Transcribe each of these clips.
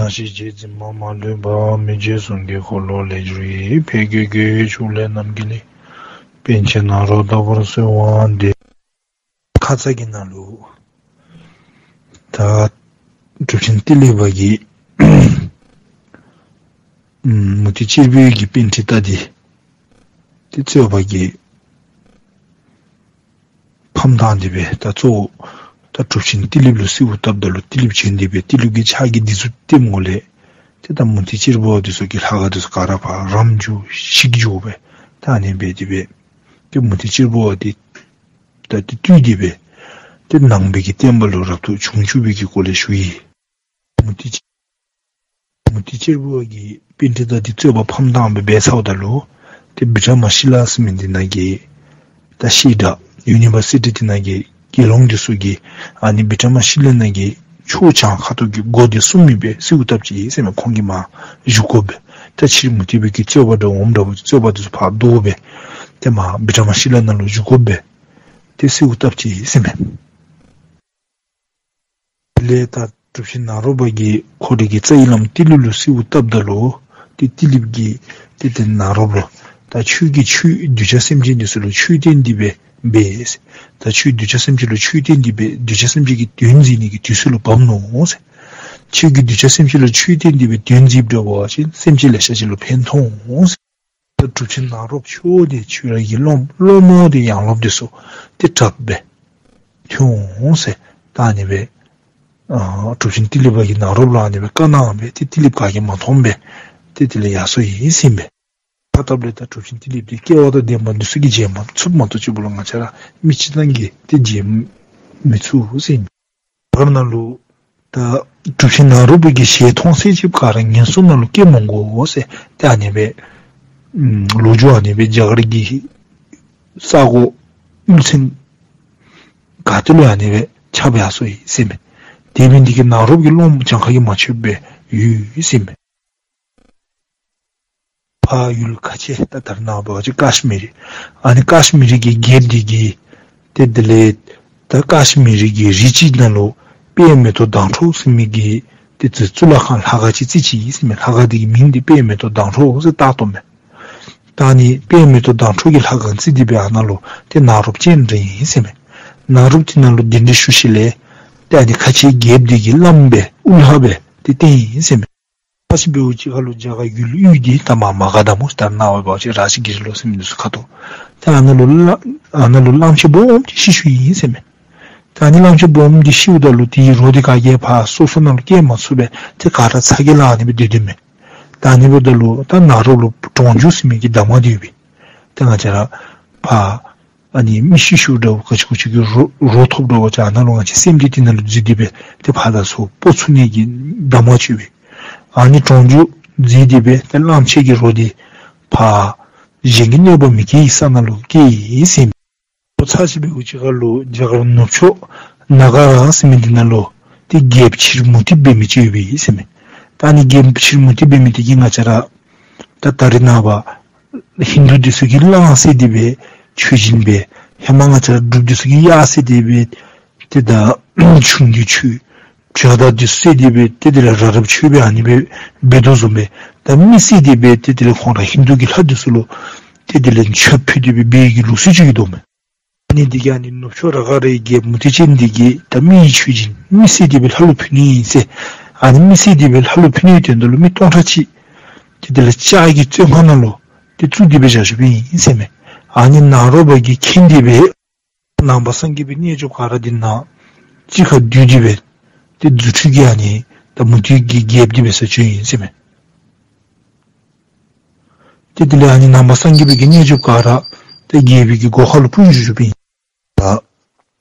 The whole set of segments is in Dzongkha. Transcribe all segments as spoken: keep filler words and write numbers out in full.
མ་ཤི་རྗེས་འཛིན་མ་མ་ལུས་པ། མི་བརྗེད་གསུང་གི་འཁོར་ལོ་ལས་གྱུར་ཡི། ཕས་རྒོལ་རྒོལ་བའི་ཕྱོགས་ལས་རྣམ་རྒྱལ་ལས། པཎ་ཆེན་ནཱ་རོ་བདག་པོར་གསོལ་བ་འདེབས། ཁ་ཙ་གི་ནང་ལུ་ད་གྲུབ་ཆེན་ཏི་ལི་པ་གིས་མུ་སྟེགས་གཅེར་བུ་གི་པཎྜི་ཏ་འདི་ཏེ་རྩོད་པ་གིས་ཕམ་བཏང་སྟེ་སྦེ་ད་གཙོ་བོ་ད་གྲུབ་ཆེན་ཏི་ལི་པ་ལུ་གསོལཝ་བཏབ་ད་ལུ་ཏི་ལི་པ་བྱོན་ཏེ་སྦེ་ཏི་ལི་པ་གིས་ཕྱག་གི་སྡིགས་མཛུབ་སྟོནམ་འགོ་ལས་ཏེ་ད་མུ་སྟེགས་གཅེར་བུ་པ་འདི་ཚུ་གི་ལྷ་ཁང་འདི་ཚུ་ག་ར་ཕར་རམ་འགྱོ་ཞིག་འགྱོ་སྦེ་ད་ཨ་ནི་སྦེ་དེ་སྦེ་ཏེ་མུ་སྟེགས་གཅེར་བུ་པ་འདི་ད་ཏེ་བཏུལ་ཏེ་སྦེ་ཏེ་ནང་པའི་གི་བསྟན་པ་ལུ་རབ་ཏུ་བྱུང་བཅུག་པའི་གི་སྐོར་ལས་ཞུ་ཡི། མུ་སྟེགས་མུ་སྟེགས་གཅེར་བུ་པ་གིས་པཎྜི་ཏ་འདི་རྩོད་པ་ཕམ་བཏང་སྦེ་འབད་ཚརཝ་ད་ལུ་ཏེ་བི་ཀྲ་མ་ཤི་ལ་ཟེར་མི་འདི་ནང་གི་ད་བཤད་གྲྭ་ཡུ་ནི་བར་སི་ཊི་འདི་ནང་གི་དགེ་སློང་འདི་ཚུ་གིས་ཨ་ནི་བི་ཀྲ་མ་ཤི་ལ་ནང་གི་ཕྱོགས་བྱང་ཁ་ཐུག་གི་སྒོ་འདི་སྲུང་མི་སྦེ་གསོལཝ་བཏབ་ཅི་ཟེར་མས། ཁོང་གིས་མར་བཞུགས་དགོ་པས། ད་ཕྱིར་མུ་སྟེགས་པའི་གི་རྩོད་པ་འདྲཝ་འོངམ་འདྲཝ་རྩོད་པ་འདི་ཚུ་ཕར་བཟློག་སྦེ་ཏེ་མར་བི་ཀྲ་མ་ཤི་ལ་ནང་ལུ་བཞུགས་དགོ་པས། ཏེ་གསོལཝ་བཏབ་ཅི་ཟེར་མས། དེ་ལས་ད་གྲུབ་ཆེན་ནཱ་རོ་པ་གིས་ཁོ་རའི་གི་རྩ་བའི་བླམ་ཏི་ལི་ལུ་གསོལཝ་བཏབ་ད་ལུ་ཏེ་ཏི་ལི་པ་གིས་ཏེ་ཏེ་ནཱ་རོ་པ་ལུ་ད་ཁྱོད་ཀྱིས་ཁྱོད་གདུལ་བྱ་སེམས་ཅན་འདི་ཚུ་ལུ་ཆོས་བསྟན་ཏེ་སྦེ་འབད། ད་ཁྱོད་གདུལ་བྱ་སེམས་ཅན་ལུ་ཆོས་བསྟན་ཏེ་སྦེ་གདུལ་བྱ་སེམས་ཅན་གྱི་དོན་མཛད་ནི་གི་དུས་ཚོད་ལུ་བབས་ནུག་ཟེར། ཁྱོད་ཀྱིས་གདུལ་བྱ་སེམས་ཅན་ལུ་ཆོས་བསྟན་ཏེ་སྦེ་དོན་མཛདཔ་འདྲཝ་ཅིན་སེམས་ཅན་ལེ་ཤ་ཅིག་ལུ་ཕན་ཐོགས་འོང་ཟེར། ད་གྲུབ་ཆེན་ནཱ་རོ་པ་ཁྱོད་འདི་ཁྱོད་རའི་གི་སློབ་སློབ་མ་འདི་ཡང་སློབ་འདི་ཚུ་ཏེ་དྲགཔ་སྦེ་ཐོན་འོང་ཟེར། ད་ཨ་ནི་སྦེ་ཨ་གྲུབ་ཆེན་ཏི་ལི་པ་གིས་ནཱ་རོ་པ་ལུ་ཨ་ནི་སྦེ་བཀའ་གནང་སྦེ་ཏེ་ཏི་ལི་པ་ག་གིས་མ་མཐོངམ་སྦེ་ཏེ་དེ་ལས་ཡར་སོ་ཡི་ཟེར་ཨིན་པས། ཁ་བཏབ་ལས་ད་གྲུབ་ཆེན་ཏི་ལི་པ་འདི་སྐལ་བ་དང་ལྡན་པ་འདི་ཚུ་གིས་མཇལ་མ་ཚུགསཔ་མ་གཏོགས་གཅིག་པོ་ལུ་ང་བཅས་ར་མི་སྤྱིར་བཏང་གིས་ཏེ་མཇལ་མི་ཚུགས་ཟེར་ཨིན་པས། ད་ག་ར་ནང་ལུ་ད་གྲུབ་ཆེན་ནཱ་རོ་པ་གི་ཞལ་མཐོང་ཚད་ཅིག་ག་ར་ངན་སོང་ནང་ལུ་སྐྱེ་མི་དགོ་ཟེར། ཏེ་ཨ་ནི་སྦེ་ལོ་རྒྱུས་ཨ་ནི་སྦེ་རྒྱ་གར་གྱི་ས་གོ་དབུས་ཚན་ག་ཏེ་ལུ་ཨ་ནི་སྦེ་ཁྱབ་ཡར་སོ་ཡི་ཟེར་ཨིན་པས། དེ་འབད་ནི་འདི་གིས་ནཱ་རོ་པ་གི་སློབ་མ་གྱངས་ཁ་གིས་མ་ཆོདཔ་སྦེ་ཡོད་ཟེར་ཨིན་པས། ཕར་ཡུལ་ཁ་ཆེ་ད་ད་རེས་ནངས་པ་ཅིག་ཀཱཤ་མིར་ཨ་ནི་ཀཱཤ་མིར་གྱི་རྒྱལཔོ་འདི་གིས་ཏེ་དེ་ལས་ད་ཀཱཤ་མིར་གྱི་རི་ཅིག་ནང་ལུ་དཔལ་མེ་ཏོག་མདངས་འཕྲོག་ཟེར་མི་གི་ཏེ་གཙུག་ལག་ཁང་ལྷ་ཁང་ཅིག་བརྩིགས་ཅི་ཟེར་ཨིན་མས། ལྷ་ཁང་འདི་གི་མིང་འདི་དཔལ་མེ་ཏོག་མདངས་འཕྲོག་ཟེར་བཏགས་དོ་མས། ད་ཨ་ནི་དཔལ་མེ་ཏོག་མདངས་འཕྲོག་གི་ལྷ་ཁང་བརྩིགས་ཏེ་སྦེ་ཨ་ནཱ་ལུ་ཏེ་ནཱ་རོ་པ་སྤྱན་དྲངས་ཡི་ཟེར་ཨིན་མས། ནཱ་རོ་པ་འདི་ནཱ་ལུ་གདན་འདྲེན་ཞུ་ཞིནམ་ལས་ཏེ་ཨ་ནི་ཁ་ཆེ་རྒྱལཔོ་འདི་གི་བླམ་སྦེ་དབུ་བླ་སྦེ་ཏེ་བསྟེན་ཡི་ཟེར་ཨིན་མས། ཁ་ཅིག་འབདཝ་ཅིག་ཁར་ལུ་རྒྱ་གར་ཡུལ་དབུས་འདི་ད་མར་མ་ག་དྷ་མོ་ད་རེས་ནངས་པ་འབད་བ་ཅིན་རཱ་ཇ་གི་རི་ལོ་ཟེར་མི་འདི་ཚུ་ཁ་ཐུག། ད་ཨ་ནཱ་ལུ་བླ་ཨ་ནཱ་ལུ་གླངམོ་ཆེ་སྦོམ་ཅིག་ཤི་ཤིཝ་ཨིན་ཟེར་ཨིན་མས། ད་ཨ་ནི་གླངམོ་ཆེ་སྦོམ་འདི་ཤིཝ་ད་ལུ་དེའི་རོ་འདི་ག་གིས་ཕར་སོ་སོ་ནང་ལུ་སྐྱེལ་མ་ཚུགས་པས། ཏེ་ག་ར་ཚ་གྱང་ལང་ཨ་ནི་སྦེ་སྡོད་སྡོདཔ་མས། ད་ཨ་ནི་འབདཝ་ད་ལུ་ད་ནཱ་རོ་པ་ལུ་གྲོང་འཇུག་ཟེར་མི་གི་གདམས་ངག་འདི་ཡོད་པས། ད་ང་བཅས་ར་ཕར་ཨ་ནི་མི་ཤི་ཤིཝ་འདྲཝ་ག་ཅི་གུ་ཅི་གི་རོ་རོ་ཐོབ་འདྲཝ་ཅིག་ཨ་ནཱ་ལུ་ང་བཅས་སེམས་འདི་དེ་ནང་ལུ་འཛུལ་ཏེ་སྦེ་ཏེ་ཕར་དང་ཚུར་སྤོ་ཚུགས་ནི་གི་གདམས་ངག་ཅིག་ཡོད་པས། ཨ་ནི་གྲོང་འཇུག་འཛུལ་ཏེ་སྦེ་ཏེ་གླངམོ་ཆེ་གི་རོ་འདི་ཕར་གཞན་གྱིས་གནོད་པ་མི་བཀལ་བའི་ས་ནང་ལུ་བསྐྱལ་ཡི་ཟེར་ཨིན་མས། ཁ་ཅིག་འབདཝ་ཅིག་ཁར་ལུ་རྒྱ་གར་ནུབ་ཕྱོགས་ནཱ་ག་ར་ཟེར་མི་འདི་ནང་ལུ་ཏེ་རྒྱལཔོ་ཕྱིར་མུ་སྟེགས་འབད་མི་ཅིག་ཡོད་པས་ཟེར་ཨིན་མས། ད་ཨ་ནི་རྒྱལཔོ་ཕྱིར་མུ་སྟེགས་འབད་མི་འདི་གིས་ང་བཅས་ར་ད་ད་རེས་ནངས་པ་ཧིན་དུ་འདི་ཚུ་གིས་གླང་བསད་དེ་སྦེ་མཆོད་སྦྱིན་འབད། ཧེ་མ་ང་བཅས་ར་འབྲུགཔ་འདི་ཚུ་གིས་གཡག་བསད་དེ་སྦེ་ཏེ་ད་ཆུང་བདུད་མཆོད། བྱ་དང་འདི་ཚུ་བསད་དེ་སྦེ་ཏེ་དེ་ལས་ར་རབ་མཆོད་འབད་ཨ་ནི་སྦེ་འབད་དོ་བཟུམ་སྦེ་ད་མི་བསད་དེ་སྦེ་ཏེ་དེ་ལས་ཁོང་ར་ཧིན་དུ་གི་ལྷ་འདི་ཚུ་ལུ་ཏེ་དེ་ལས་མཆོད་ཕུལ་ཏེ་སྦེ་འབད་བའི་གི་ལུགས་སྲོལ་ཅིག་ཡོད་དོ་མས། ཨ་ནི་འདི་གིས་ཨ་ནི་ནུབ་ཕྱོགས་རཱ་ག་རའི་རྒྱལཔོ་མུ་སྟེགས་ཅན་འདི་གིས་ད་མི་ཡི་མཆོད་སྦྱིན་མི་བསད་དེ་སྦེ་ལྷ་ལུ་ཕུལ་ནི་ཨིན་ཟེར། ཨ་ནི་མི་བསད་དེ་སྦེ་ལྷ་ལུ་ཕུལ་ནིའི་དོན་དག་ལུ་མི་སྟོང་ཕྲག་གཅིག་ཏེ་དེ་ལས་ལྕགས་ཀྱི་བཙོན་ཁང་ནང་ལུ་ཏེ་བཙུགས་ཏེ་སྦེ་བཞག་བཞགཔ་ཨིན་ཟེར་ཨིན་མས། ཨ་ནི་ནཱ་རོ་པ་གིས་མཁྱེན་ཏེ་སྦེ་ནང་པ་སངས་རྒྱས་པའི་རྣལ་འབྱོརཔ་ག་ར་འདི་ནང་གཅིག་ཁར་བསྡུས་ཏེ་སྦེ་ཏེ་རྫུ་འཕྲུལ་གྱིས་ཨ་ནི་ད་མུ་སྟེགས་ཀྱི་རྒྱལཔོ་འདི་འབད་སར་བྱོན་ཡི་ཟེར་ཨིན་མས། ཏེ་དེ་ལས་ཨ་ནི་ནང་པ་སངས་རྒྱས་པའི་གི་རྣལ་འབྱོརཔ་ག་ར་ཏེ་རྒྱལ་པོའི་གི་སྒོ་ཁ་ལུ་སྤུངས་བཞུགས་བཞུགསཔ་ཨིན། ད་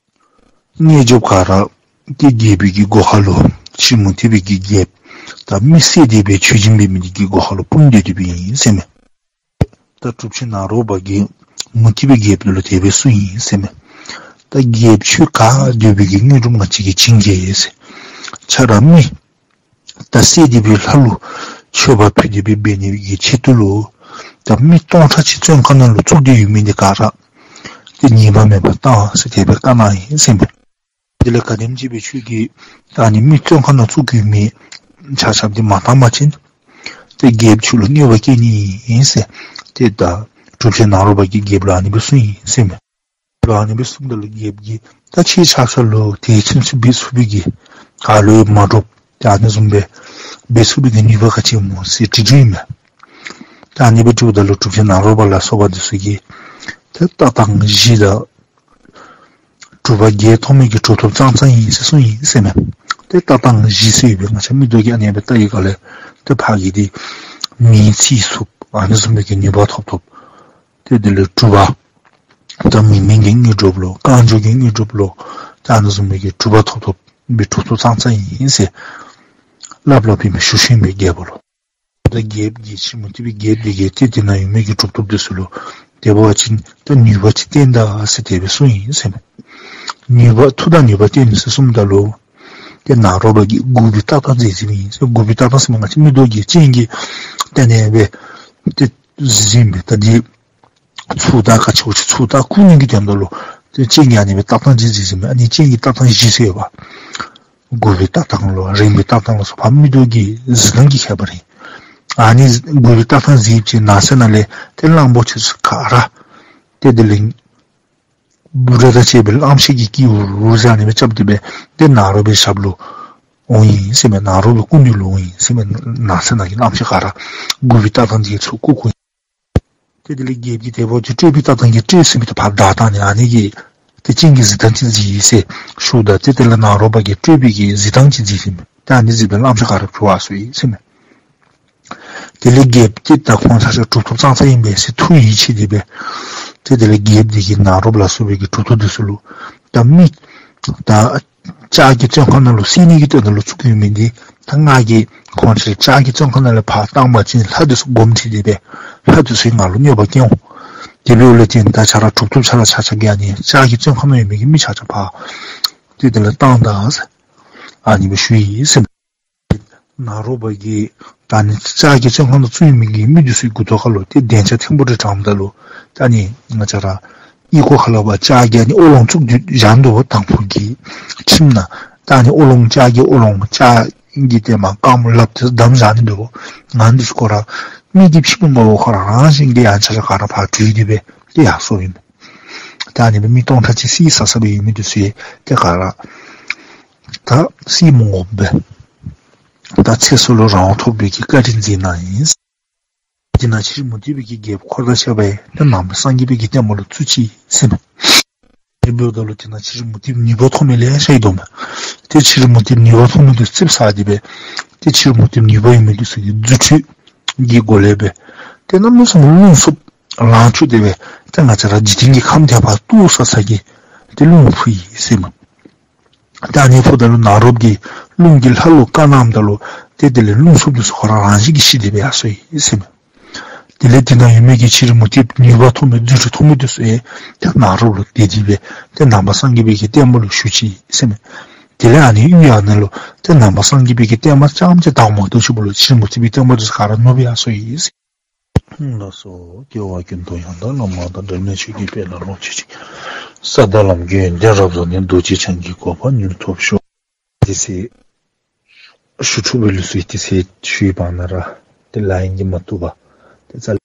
རྣལ་འབྱོརཔ་ག་ར་ཏེ་རྒྱལ་པོའི་གི་སྒོ་ཁ་ལུ་ཕྱིར་མུ་སྟེགས་པའི་གི་རྒྱལཔོ་ད་མི་བསད་དེ་སྦེ་མཆོད་སྦྱིན་འབད་མི་འདི་གི་སྒོ་ཁ་ལུ་སྤུངས་སྡོད་སྡོདཔ་ཨིན་ཟེར་ཨིན་མས། ད་གྲུབ་ཆེན་ནཱ་རོ་པ་གིས་མུ་སྟེགས་པའི་རྒྱལཔོ་འདི་ལུ་དེ་སྦེ་གསུངས་ཡི་ཟེར་ཨིན་མས། ད་རྒྱལཔོ་ཁྱོད་ག་སྡོད་པའི་གི་དངོས་གྲུབ་ང་བཅས་ཀྱིས་བྱིན་གེ་ཟེར། ཁྱོད་ར་མི་ད་བསད་དེ་སྦེ་ལྷ་ལུ་མཆོད་པ་ཕུལ་ཏེ་སྦེ་འབད་ནི་གི་ཆེད་དུ་ལུ་ད་མི་སྟོང་ཕྲག་གཅིག་བཙོན་ཁང་ནང་ལུ་བཙུགས་ཏེ་ཡོད་མི་འདི་ག་ར་ཏེ་ཉེས་པ་མེད་པར་བཏང་ཟེར་དེ་སྦེ་བཀའ་གནང་ཡི་ཟེར་ཨིན་མས། དེ་ལས་ག་དེམ་ཅིག་སྦེ་ཁྱོད་ཀྱིས་ད་ཨ་ནི་མི་བཙོན་ཁང་ནང་བཙུགས་ཡོད་མི་ ཆ་ཁྱབ་འདི་མ་བཏང་པ་ཅིན་ཏེ་རྒྱལཔོ་ཁྱོད་ལུ་གནོད་པ་བཀལ་ནི་ཨིན་ཟེར། ཏེ་ད་གྲུབ་ཆེན་ནཱ་རོ་པ་གིས་རྒྱལཔོ་ལུ་ཨ་ནི་སྦེ་གསུངས་ཡི་ཟེར་མས། ལུ་ཨ་ནི་སྦེ་གསུངམ་ད་ལུ་རྒྱལཔོ་གིས་ད་ཁྱེད་ཆ་ཁྱབ་ལུ་དེ་ཚུན་ཚོད་འབད་ཚུགས་པའི་གི་ག་ལུ་ཡང་མ་འདྲཝ་ཏེ་ཨ་ནི་བཟུམ་སྦེ་འབད་ཚུགས་པའི་གི་ནུས་པ་ག་ཅི་སྨོ་ཟེར་དྲི་དྲིཝ་ཨིན་མས། ད་ཨ་ནི་སྦེ་དྲིཝ་ད་ལུ་གྲུབ་ཆེན་ནཱ་རོ་པ་ལ་སོགས་པ་འདི་ཚུ་གིས་ཏེ་ལྟ་སྟངས་བཞི་དང་གྲུབ་པ་བརྒྱད་ཐོབ་མི་གི་གྲུབ་ཐོབ་ཙང་ཙང་ཨིན་ཟེར་གསུངས་ཡི་ཟེར་མས། ཏེ་ལྟ་སྟངས་བཞི་ཟེར་ཡོད་པས། ང་བཅས་མིག་ཏོ་གིས་ཨ་ནི་སྦེ་བལྟ་བའི་སྒང་ལས་ཏེ་ཕར་གྱི་འདི་མེ་ཚིག་ཚུགསཔ་ཨ་ནི་བཟུམ་མའི་གི་ནུས་པ་ཐོབ་ཐོབ། ཏེ་དེ་ལས་གྲུབ་པ་ད་མི་མིན་གྱི་དངོས་གྲུབ་ལོ་རྐང་མགྱོགས་ཀྱི་དངོས་གྲུབ་ལོ་ད་ཨ་ནི་བཟུམ་མའི་གི་གྲུབ་པ་ཐོབ་ཐོབ་སྦེ་གྲུབ་ཐོབ་ཙང་ཙང་ཨིན་ཟེར་སླབ་སླབ་ཨིན་མས། ཞུ་ཞུཝ་ཨིན་པས་རྒྱལཔོ་ལུ། ད་རྒྱལཔོ་གིས་ཕྱི་རོལ་མུ་སྟེགས་པའི་རྒྱལཔོ་འདི་གིས་ཏེ་དེ་ནང་ཡོད་མི་གི་གྲུབ་ཐོབ་འདི་ཚུ་ལུ་དེ་འབད་བ་ཅིན་ད་ནུས་པ་ཅིག་བསྟན་ད་ཟེར་དེ་སྦེ་གསུངས་ཡི་ཟེར་མས། ནུས་པ་མཐུ་དང་ནུས་པ་བསྟན་ཟེར་གསུངམ་ད་ལུ་ཏེ་ནཱ་རོ་པ་གིས་དགུག་པའི་རྟགས་དང་རྫས་གཟིགས་ཡི་ཟེར། དགུག་པའི་རྟགས་དང་ཟེར་མི་ང་བཅས་མིག་ཏོ་གིས་སྤྱན་གྱིས་བལྟ་ནི་སྦེ་ཏེ་གཟིགས་ཨིན་པས། ད་འདི་ཚུར་ད་ག་ཅི་བ་ཅིན་ཚུར་ད་བཀུག་ནི་གི་དོན་དག་ལུ་ཏེ་སྤྱན་གྱིས་ཨ་ནི་སྦེ་རྟགས་དང་རྫས་གཟིགས་ཟེར་མས། ཨ་ནི་སྤྱན་གྱི་རྟགས་དང་བཞི་ཟེར་ཡོདཔ། དགུག་པའི་རྟགས་དང་ལོ་རེངས་པའི་རྟགས་དང་ལོ་སོགས་ཕར་མིག་ཏོ་གིས་གཟིགས་ཐངས་ཀྱི་ཁྱད་པར་ཨིན། ཨ་ནི་དགུག་པའི་རྟགས་དང་གཟིགས་ཅིག་ནང་གསེས་ནང་ལས་ཏེ་གླང་པོ་ཆེ་ཚུ་ག་ར་ཏེ་དེ་ལས་འབུ་ར་དང་བཅས་པའི་རླངས་ཤིག་གིས་ཀྱི་འུར་འུར་ཟེར་ཨ་ནི་སྦེ་རྐྱབ་སྟེ་སྦེ་ཏེ་ནཱ་རོ་པའི་ཞབས་ལུ་འོང་ཡི་ཟེར་མས། ནཱ་རོ་པའི་སྐུ་མདུན་ལུ་འོང་ཡི་ཟེར་མས། ནང་གསེས་ནང་གི་རླངས་ཤིག་ག་ར་དགུག་པའི་རྟགས་དང་འདི་ཚུ་བཀུག་བཀུག་ཏེ་དེ་ལས་རྒྱལཔོ་གིས་དེ་འབད་བ་ཅིན་སྤྲོས་པའི་རྟགས་དང་གིས་སྤྲོས་ཟེར་མི་དེ་ཕར་བདའ་བཏང་ནི་ཨ་ནི་གིས་ཏེ་སྤྱན་གྱིས་གཟིགས་ཐངས་ཅིག་གཟིགས་ཟེར་ཞུཝ་ད་ཏེ་དེ་ལས་ནཱ་རོ་པ་གིས་སྤྲོས་པའི་གིས་གཟིགས་ཐངས་ཅིག་གཟིགས་ཟེར་མས། ཏེ་ཨ་ནི་གཟིགསཔ་ད་རླངས་ཤིག་ག་ར་བྱོག་ཡར་སོ་ཡི་ཟེར་མས། དེ་ལས་རྒྱལཔོ་ཏེ་ད་ཁོང་ཆ་ཁྱབ་གྲུབ་ཐོབ་ཙང་ཙང་ཨིན་པས་ཟེར་ཐུགས་ཡིད་ཆེས་ཏེ་སྦེ་ཏེ་དེ་ལས་རྒྱལཔོ་འདི་གིས་ནཱ་རོ་པ་ལ་སོགས་པའི་གི་གྲུབ་ཐོབ་འདི་ཚུ་ལུ་ད་མི་ད་ལྕགས་ཀྱི་བཙོན་ཁང་ནང་ལུ་བསད་ནི་གི་དོན་དག་ལུ་བཙུགས་ཡོད་མི་འདི་ད་ང་གིས་ཁོང་ཆ་ཁྱབ་ལྕགས་ཀྱི་བཙོན་ཁང་ནང་ལས་ཕར་བཏང་པ་ཅིན་ལྷ་འདི་ཚུ་དགོངསམ་ཁྲེལ་ཏེ་སྦེ་ལྷ་འདི་ཚུ་ང་ལུ་གནོད་པ་བཀལ་འོང་། དེ་འབདཝ་ལས་བརྟེན་ད་ཁྱོད་ར་གྲུབ་ཐོབ་ཁྱོད་ར་ཆ་ཁྱབ་ཀྱིས་ཨ་ནི་ལྕགས་ཀྱི་བཙོན་ཁང་ནང་ཡོད་མི་གི་མི་ཆ་ཁྱབ་ཕར་ཏེ་དེ་ལས་བཏང་ད་ཟེར་ཨ་ནི་སྦེ་ཞུ་ཡི་ཟེར་མས། ནཱ་རོ་པ་གིས་ད་ཨ་ནི་ལྕགས་ཀྱི་བཙོན་ཁང་ནང་བཙུགས་ཡོད་མི་གི་མི་འདི་ཚུ་གི་མགུ་ཏོ་ཁ་ལུ་ཏེ་འདན་ཆ་ཐིམ་ཕུག་རེ་དྲངམ་ད་ལུ་ད་ཨ་ནི་ང་བཅས་ར་ཨོལ་ལྐོག་ཁ་ལུ་ཕར་ལྕགས་ཀྱི་ཨ་ནི་ཨོ་ལོང་བཙུགས་ཏེ་བཞག་དོ་བ། དང་ཕུ་གི་ཁྱིམ་ནང་ད་ཨ་ནི་ཨོ་ལོང་ལྕགས་ཀྱི་ཨོ་ལོང་ལྕགས་ཀྱི་ཏེ་མར་རྐངམ་ལགཔ་འདི་བསྡམས་བཞག་ནི་འདུག་གོ། ཨ་ནི་འདི་ཚུ་ཁོ་ར་མི་གིས་ཕྱེ་མ་དགོ་པར་ཁོ་ར་རང་བཞིན་གྱིས་ཡང་ཆ་ཁྱབ་ག་ར་ཕར་བྲོས་ཏེ་སྦེ་ཏེ་ཡར་སོ་ཡི་མས། ད་ཨ་ནི་སྦེ་མི་སྟོང་ཕྲག་གཅིག་བསད་ས་ས་སྦེ་ཡོད་མི་འདི་ཚུ་ཡང་ཏེ་ག་ར་ད་བསད་མ་དགོ་པར་སྦེ་ད་ཚེ་སྲོག་ལུ་རང་དབང་ཐོབ་པའི་གི་བཀའ་དྲིན་མཛད་གནང་ཡི། དེ་ནང་ཕྱི་རོལ་མུ་སྟེགས་པའི་གི་རྒྱལཔོ་འཁོར་དང་བཅས་པ་ཡང་ཏེ་ནང་པ་སངས་རྒྱས་པའི་གི་བསྟན་པ་ལུ་བཙུགས་ཅི་ཟེར་མས། དེ་འབདཝ་ད་ལུ་དེ་ནང་ཕྱི་རོལ་མུ་སྟེགས་ནུས་པ་ཐོབ་མི་ལེ་ཤ་ཡོད་དོ་མས། ཏེ་ཕྱི་རོལ་མུ་སྟེགས་ནུས་པ་ཐོབ་མི་འདི་ཚུ་ཙིགཔ་ཟ་སྟེ་སྦེ་ཏེ་ཕྱི་རོལ་མུ་སྟེགས་ནུས་པ་ཡོད་མི་འདི་ཚུ་གིས་རྫུ་འཕྲུལ་གྱི་སྒོ་ལས་སྦེ་ཏེ་གནམ་མེད་ས་མེད་རླུང་འཚུབ་ལང་བཅུག་སྟེ་སྦེ་ཏེ་ང་བཅས་ར་འཇིག་རྟེན་གྱི་ཁམས་འདི་ཕར་གཏོར་ས་ས་གི་ཏེ་རླུང་འཕུ་ཡི་ཟེར་མས། ཏེ་ཨ་ནི་འཕུཝ་ད་ལུ་ནཱ་རོཔ་གིས་རླུང་གིས་ལྷ་ལུ་བཀའ་གནངམ་ད་ལུ་ཏེ་དེ་ལས་རླུང་འཚུབ་འདི་ཚུ་ཁོ་ར་རང་བཞིན་གྱིས་ཞི་སྟེ་སྦེ་ཡར་སོ་ཡི་ཟེར་མས། དེ་ལས་དེ་ནང་ཡོད་མི་གི་ཕྱི་རོལ་མུ་སྟེགས་ནུས་པ་ཐོབ་མི་རྫུ་འཕྲུལ་ཐོབ་མི་འདི་ཚུ་ཡང་ཏེ་ནཱ་རོཔ་ལུ་དད་དེ་སྦེ་ཏེ་ནང་པ་སངས་རྒྱས་པའི་གི་བསྟན་པ་ལུ་ཞུགས་ཅི་ཟེར་མས། དེ་ལས་ཨ་ནི་ཡུལ་ཨ་ནཱ་ལུ་ཏེ་ནང་པ་སངས་རྒྱས་པའི་གི་བསྟན་པ་རྐྱངམ་ཅིག་དར་མ་གཏོགས་ཅིག་པོ་ལུ་ཕྱི་རོལ་མུ་སྟེགས་པའི་བསྟན་པ་འདི་ཚུ་ག་ར་ནུབ་སྦེ་ཡར་སོ་ཡི་ཟེར། ལགས་སོ། སྐྱེ་བ་ཀུན་ཏུ་ཡང་དག་བླ་མ་དང་། འབྲལ་མེད་ཆོས་ཀྱི་དཔལ་ལ་ལོངས་སྤྱོད་ཅིང་། ས་དང་ལམ་གྱི་ཡོན་ཏན་རབ་རྫོགས་ནས། རྡོ་རྗེ་འཆང་གི་གོ་འཕང་མྱུར་ཐོབ་ཤོག། དེ་ཚེ་ཞུ་ཚུགས་པའི་ལུགས་སྲོལ་དེ་ཚེ་ཞུ་བའི་བར་ན་ར་ཏེ་ལཱ་ཡིན་གྱི་མ་བཏུབ་པར་ཏེ་རྩ་